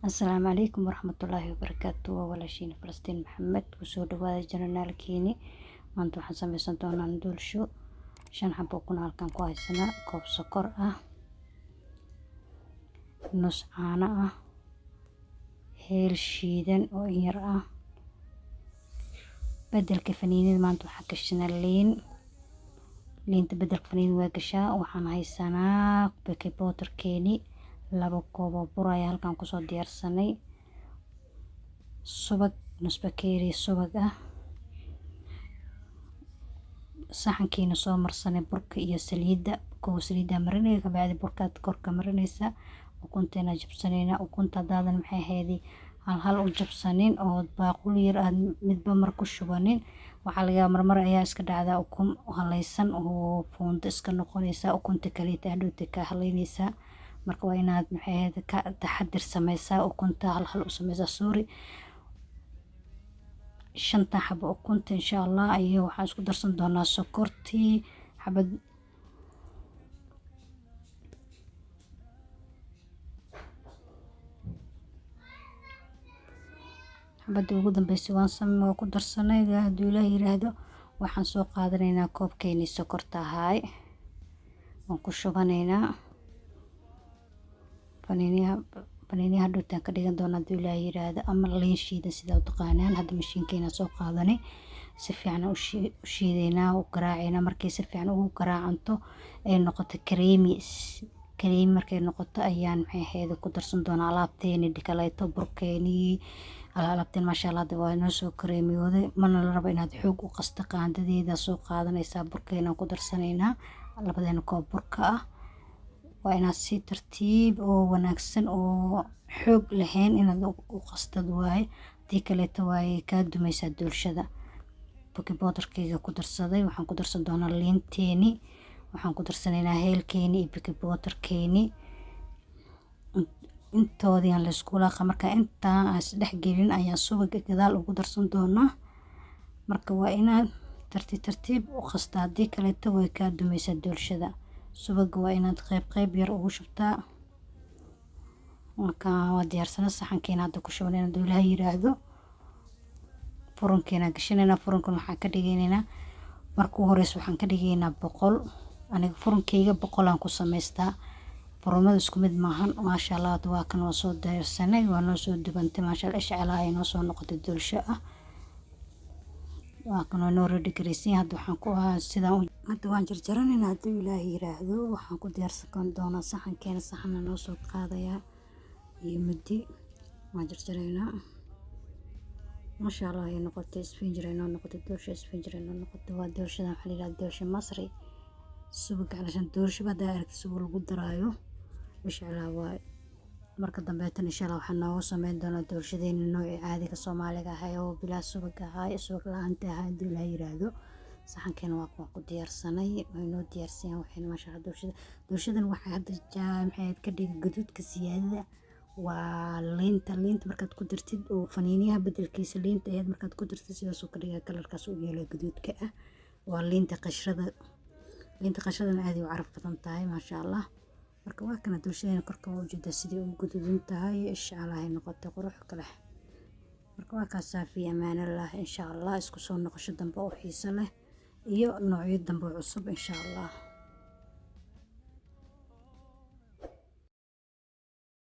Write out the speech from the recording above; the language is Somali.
Asalaamu calaykum waraxmatullaahi wabarakaatu. Waa walaashiin Falastiin Maxamed. Kusoo dhawaada jananaalkeeni. Maanta waxaan sameysan doonaa doolsho. 5 xabo ukun halkan ku haysanaa, koob sokor ah, nus caano ah, heel shiidan oo in yar ah. Bedelka faniinada maanta waxaa gashanaa liin. Liinta bedelka faniinada waa gashaa. Waxaan haysanaa baking powderkeeni, 2 koob oo bur ayaa halkan kusoo diyaarsanay, subag nus bakeeri subag ah, saxankiina soo marsanay burka iyo saliidda. Kow saliidda marinaya, kabacdi burkaad korka marinaysaa. Ukunteena jabsanayna. Ukunta haddaadan maxay ahayd hal hal u jabsanin oo baaquli yar aad midba mar ku shubanin, waxaa laga yaabaa marmar ayaa iska dhacdaa ukun halaysan oo fuundo iska noqonaysa. Ukunta kaleeta hadhowta ka halaynaysaa. Marka waa inaad maxay ahayd ka taxadir sameysaa, ukunta hal hal u sameysaa. Sorry, 5ta xabo ukunta insha Allah iyo waxaan isku darsan doonaa sokortii xabad. Xabadii ugu dambeysay waan samey, waa ku darsanay. Hadduu Ilaah yiraahdo, waxaan soo qaadanaynaa koobkeenii sokorta ahaay, waan ku shubanaynaa. Faniinyaha, faniinyaha hadhowtaan ka dhigan doonaa hadduu Ilaah yiraahdo, ama liin shiidan sidaa u taqaanaan. Hadda mashiinkeena soo qaadanay, si fiican u shiidaynaa, u garaacaynaa. Markay si fiican ugu garaacanto ay noqoto creamy, creamy markay noqoto, ayaan maxay ahayd ku darsan doonaa alaabteeni kaleeto, burkeenii, alaabteen. Maasha Allah, hadda waa inoo soo kareemiyooday. Mana la rabo inaad xoog u qasto. Qaandadeeda soo qaadanaysaa, burkeena ku darsanaynaa, labadeena koob burka ah. Waa inaad si tartiib oo wanaagsan oo xoog lahayn inaad u qastad waaye, haddii kaleeto waaye kaa dumaysaa doolshada. Baking powderkeyga ku darsaday, waxaan ku darsan doonaa liinteeni, waxaan ku darsanaynaa heelkeeni iyo baking powderkeeni. Intoodii aan laysku walaaqa. Marka intaa aan isdhex gelin ayaan subaga gadaal ugu darsan doonaa. Marka waa inaad tartiib tartiib u qastaa, haddii kaleeto way kaa dumaysaa doolshada. Subaga waa inaad qayb qayb yar ugu shubtaa. Marka waa diyaarsana, saxankeena hadda ku shubanayna. Hadduu Ilaahay yiraahdo, furunkeena gashanaynaa. Furunkan waxaan ka dhiganaynaa, marka ugu horeysa waxaan ka dhigaynaa 100. Aniga furunkeyga 100 aan ku samaystaa, furumada isku mid maahan. Maasha Allah, hadda waa kan, waa soo diyaarsanay, waa noo soo dubantay. Maasha Allah, ishcalaa ay noo soo noqotay doolsho ah. Waa kan, waa noo ready garaysan. Hadda waxaan ku sidaan hadda waan jarjaranaynaa. Hadduu Ilaahay yiraahdo, waxaan ku diyaarsan doonaa saxankeena. Saxana noo soo qaadayaa iyo midi, waan jarjaraynaa. Maasha Allah ay noqotay, isfinjir ay noo noqotay doolsho, isfinjir ay noo noqotay. Waa doolshada, waxaa la yidhahdaa doolsho masri. Subaga calashaan doolsho haddaa aragtid subag lagu daraayo, ishcalaa waaye. Marka dambeetan insha Allah waxaan noogu sameyn doonaa doolshadeena noocii caadiga Soomaaliga ahay oo bilaa subag ahay, subag la-aanta ahay, haddii Ilaah yiraahdo. Saxankeena waa kuwan ku diyaarsanay, way noo diyaarsan waxayna. Maasha Allah, doolshada, doolshadan waxaa hadda maxay ka dhigay gaduudka siyaadada waa liinta. Liinta markaad ku dartid oo faniinyaha bedelkiisa liinta ayaad markaad ku dartid, sidaasoo ka dhigaa kalarkaas u yeelaa gaduudka ah. Waa liinta qashrada. Liinta qashradana aad ay u caraf badan tahay, maasha Allah. Marka waa kana doolshadeena, korka waa ujeedaa sidii ugu gaduudan tahay. Insha Allah ay noqotay qurux kale. Marka waa kaasaa, fi amaanillah. Insha Allah isku soo noqosho dambe oo xiiso leh iyo noocyo dambe oo cusub insha Allah.